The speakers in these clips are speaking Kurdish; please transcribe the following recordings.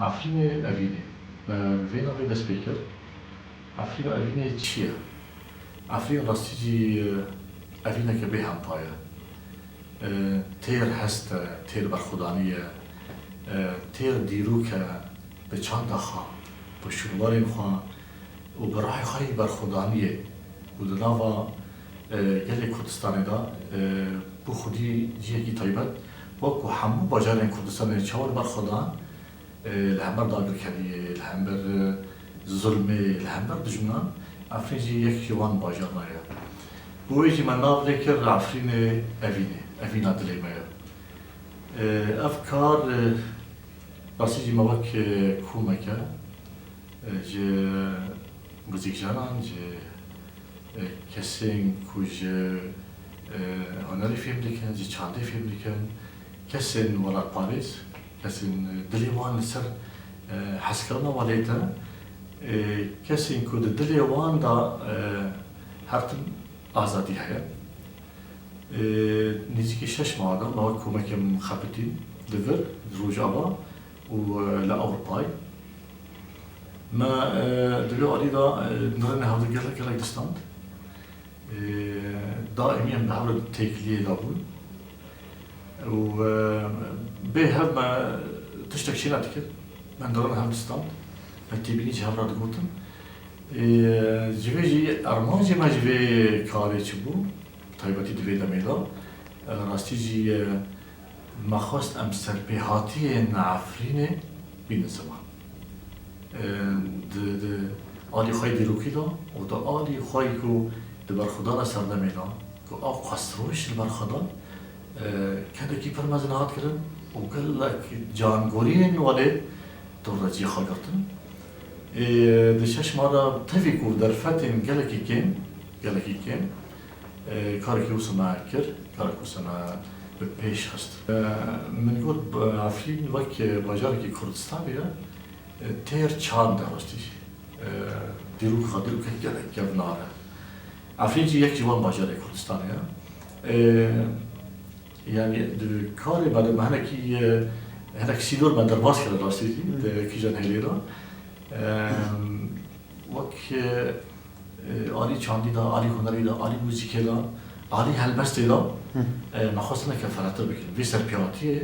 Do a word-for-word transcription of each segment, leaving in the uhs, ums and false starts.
Efrînê Evînê. Me bi vê navê dest pê kir. Efrîna Evînê çi ye? Efrîn rastî jî, e, evîneke bê hempa ye. E, têr hest e, têr berxwedanî ye, e, têr dîrok e, bi çanda xwe, bi şûnwarên xwe û bi rayê xwe yî berxwedanî ye û di nava, e, gelê Kurdistanê de, e, bi xwedî cihekî taybet, wek ku hemû bajarên Kurdistanê çawa li ber xwe dan, e, li hember dagirkeriyê, li hember, e, zulmê, li hember dijminan, Efrîn jî yek ji wan bajaran e. Bo wê jî me nav lê kir Efrînê Evînê, Evîna dilê me ye. E, ev kar, e, rastî jî me wek, e, komeke, e, ji muzîkjanan, ji, e, kesên ku ji, e, hunerê fêm dikin, ji çandê fêm dikin, kesên welatparêz, kesên, e, dilê wan li ser, e, hezkirina welêt e, e, kesên ku di dilê wan de, e, her tim azadî heye. E, nêzîkî şeş meha de me wek komekê min xebitîn li vir, li Rojava û, e, li Ewropayê. Me, e, di vê alî de, e, nirênê hevdî gelek, gelek distand. E, daîmî em bi hev re di têkiliyê de bûn. Û, e, bê hev me tiştek çê nedikir. Me nirênê hev distand. Me têbînî ji hev re digotin. E, ji vê jî armancê me ji vê karê çi bû? Taybetî di vê demê de, e, rastî jî, e, me xwest em serpêhatiyên Efrînê bînin ziman. E, di, di alî xwe yê dîrokî de û di alî xwe yî ku di berxwedana serdemê de, ku ew qastroş li ber xwe dan, e, kedekî pir mezin hat kirin û gelek cangoriyên welê dor de cî xwe girtin. Ê, di şeş meha de tevî ku derfetên gelekî kêm, gelekî kêm, ê, karekî wisa me kir, karekî wisa me bi pêş xist. Ê, min got, b-, Efrîn wek bajarekî Kurdistanê ye, ê, têr çand e rastî jî. Ê, dîrok xwe, dîrokek gelek kevnar e. Efrîn jî yek ji wan bajarê Kurdistanê ye. Ê, Yanî di karê me de me hinekî, e, hinek sînor me derbas kir rastî jî, Hmm. di kîjan hêlê de. Em, wek, e, e, alî çandî de, alî hunerî de, alî muzîkê de, alî helbestê de, Hmm. e, me xwest hineke ferehtir bikin. Vê serpêhatiyê,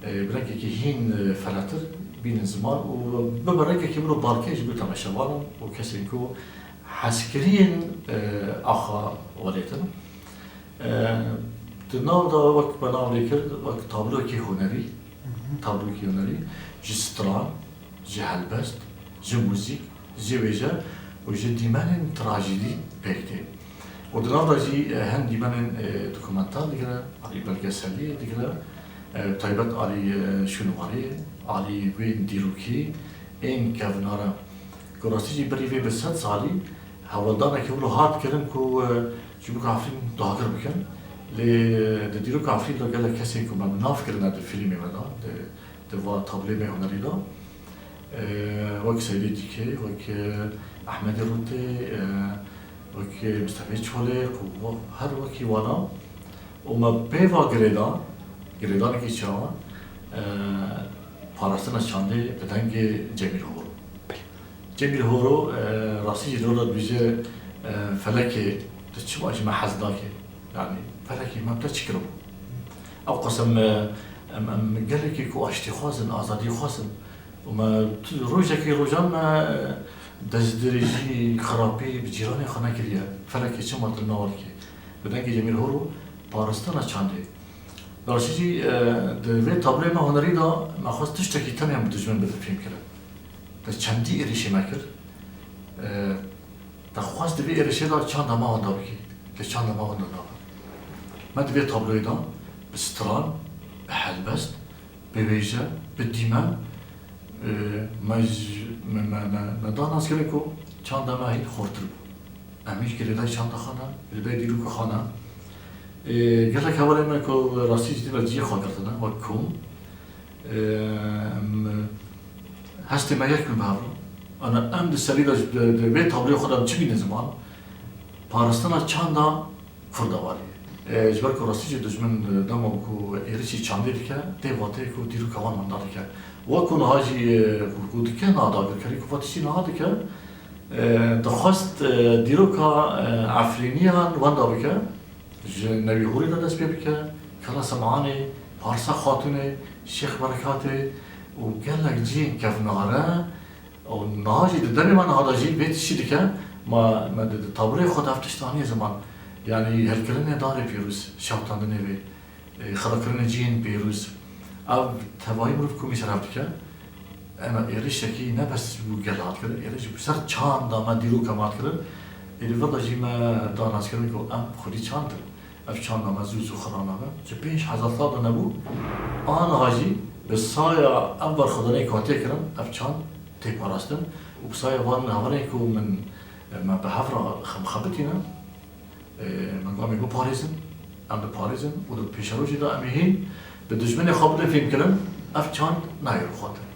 e, bi rengekî hîn, e, ferehtir bînin ziman û bibe rengekî wilo balkêş ji bo temaşevanan û kesên ku hezkiriyên, e, axa welêt in. E, di nav de wek me nav lê kir, wek tabloyekî hunerî, Mhm. tabloyekî hunerî, ji stran, ji helbest, ji muzîk, ji wêje û ji dîmenên trajîdî pêk tê. Û di nav de jî, e, hin dîmenên, e, dokumentar digire, alî belgeselî digire, e, taybet alî, e, şûnwarê, alî wên dîrokî ên kevnare. Ku rastî jî berî vê bi sed salî hewldanekî wilo hat kirin ku, e, ji bo ku Efrîn dagir bikin. Lê di dîroka Efrîn de gelek kesên ku me bi nav kirine di fîlmê me de, di, di va tabloyê me hunerî de, e, wek Seydê Dîkê, wek, e, Ehmedê Rûtê, e, wek, e, Mistefê Çolê, ku wa-, her wekî wana û me pê va girêdan, girêdanekî çawa, e, parastina çandê bi dengê Cemîl Horo. Cemîl Horo, e, rastî jî dor de dibêje, e, felekê tu çima ji me hez nake? Yanî felekê me te çi kiribû? Ew qasem, e, em, em gelekî ku aştîxwaz in, azadîxwaz in. Û me tu rojekî rojan me, e, destdirêjî, xirapî bi cîranê xwe nekiriye. Felekê çima tu li nav dikê? Bi dengê Cemîl Horo parastina çandê. Rastî jî, e, di vê tabloyê me hunerî de me xwest tiştekî tenya bi dijmin bide fêhmkirin. Te çendî êrişî me kir. E, te xwest di vê êrişê de çanda me wenda bikî. Lê çanda me wenda nabin. Me di vê tabloyê de bi stran, bi helbest, bi wêje, bi dîmen, e, me ji, me, me, me, me da nas kirin ku çanda me hîn xurtir bû. Em hîn girêdayî çanda xwe ne, girêdayî dîroka xwe ne. Ê, gelek hevalên me ku rastî jî dî ve cihê xwe girtine, wek kom. Ê, em, hestê me yek bin bi hev re. Ana em di serî de ji, di, di vê tabloyê xwe de em çi bînin ziman? Parastina çanda Kurda warî. Ê, ji ber ku rastî jî dijmin, e, dema ku êrişî çandê dike, tê vateyê ku dîroka wan wenda dike. Wek ku niha jî, e, ku, ku dike niha dagirkerî, ku va tiştî niha dike, e, dixwest, e, dîroka, e, Efrîniyan wenda bike, ji Newî Hûrê de dest pê bike, Kela Sem'anê, Parsa Xatûnê, Şêx Berekatê û gelek cihên kevnare û niha jî di demê me niha de jî vê tiştî dike, ma, me di, di taburê xwe de ev tişt aniye ziman. Yanî hilkirinê darê pîroz, şewitandinê vê. E, xirakirinê cihên pêrûz. Ev tevayî mirov komî ser hev dike. Ema êrişekî ne bes ji bo gel hat kirin, êriş ji bo ser çanda me, dîroka me hat kirin. Ê li vir de jî me da naskirin ku em xwedî çand in. Ev çanda me zû zû xira nabe. Ji pênc hezar sal de nebû. Aniha jî bi saya ev berxwedanê ku hatiye kirin, ev çand tê parastin. Û bi saya van hevalên ku min, me bi hev re xem xebitîne. Ê, min got, em ê biparêzin, em diparêzin û di pêşerojê de em ê hîn bi dijminê xwe bidin fêhmkirin, ev çand nayê rûxandin.